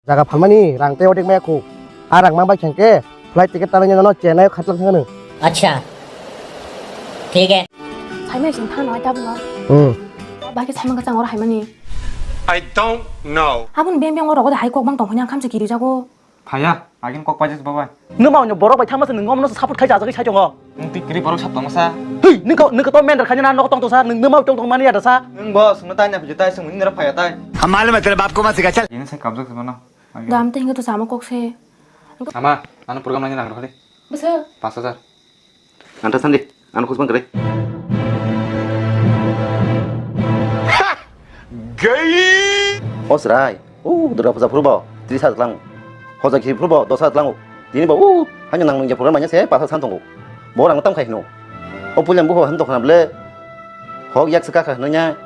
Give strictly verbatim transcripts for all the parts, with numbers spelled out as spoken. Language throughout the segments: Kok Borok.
Jaga phalmani rang tei odik maya khu. A rang mang bai khang khe flight ticket tanai nano Chennai khatlak thangano. Acha. Thik hai. Saimai sing thang noi tabno. Hmm. Bai khe saimang kachang oro haimani. I don't know. Abun beng beng oro hai kok bang tong hanya khamse kiri jago. Phaya, agin kok paijak babai. Nwma onyo borok bai thangma se nwng omno support khai jajagwi sai tongo. Nwng twi kiri borok sap tongma sa. Hei, nwng ko, nwng ko to mender khanya na nok tong tong sa, nwng nwma tong tong mani ada sa. Nwng bo sungno tai na phiju tai sung nwng nira phaya tai. Hamal ma tere bap ko ma sika chal. Ini sai kabjak se mano. Dam te hinga to sama kok se. Ama, ano program nani nang rokali. Bese. Pas hajar. Anta sandi, ano khusbang kere. Gay. O srai. Uh, dura puja purbo, tris hajar tlang. Hoja kisi purbo, dos hajar tlang. Tini bo, uh, hanya nang nungja pura manya se, pas hajar san tongo. Bo rang tam khai hino. O pulian buho han tokna ble. Hok yak saka kha hino nya.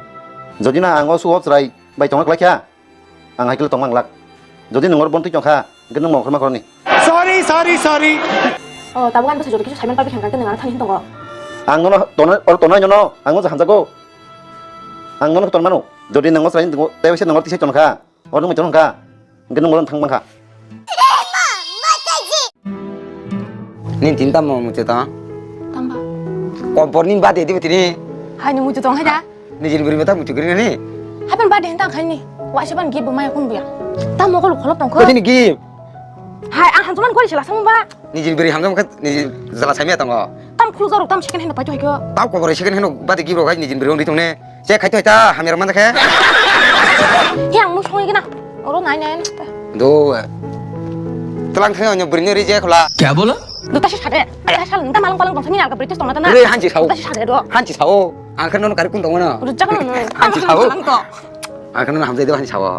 Jodi na ang o su o srai, bai tongna klai kha. Ang hai kle tongma ang lak. Jodi nungor bon twi tongkha, hingke nung mongkhorma khorni. Sorry, sorry, sorry. Oh, tabuk ani bwsai joto kisa saiman pabi khangkang tei nung ano thani hin tongo. Ang nono tona, oro tonai nono, ang moja hamjago. Ang nono ton mano. Jodi nung o srai tei waisa nungor tisai tonkha, oro nung mai ton hwnkha, hingke nung moro thang bangkha. Nini tin tamo muitu tong? Tamba. Kompor nini bade dibo tini? Hai ni muitu tong hai da? Nijini bwrwi mata muitu kwrwi nani? Hapan bade hinta khai ni. Waisa ban gift bo maya kun buya. Tamo kolo kholop tong kho. Kotini gift? Hai ang hanjuman gori sila samung ba. Nijini bwrwi hamjak khe niji jala samya tongo. Tam khulu jarok tam second hand paito hai kho. Tam kobor second hand bade gift rok hai nijini bwrwi ongri tong ne. Che khai to ta hamya rok man khe. He ang musong gina. Oro nai nai. Do. Tlang thang onyo bwrwi no ri je khola. Kya bola? Do ta si sade. Ta sal ta malang palang tong thani alka bwrwi tes tong na ta na. Re hanchi sao. Ta si sade do. Hanchi sao. Ang khe nono kari kun tong mano. Rujak no. Hanchi sao. Ang khe nono hamjai do hanchi sao.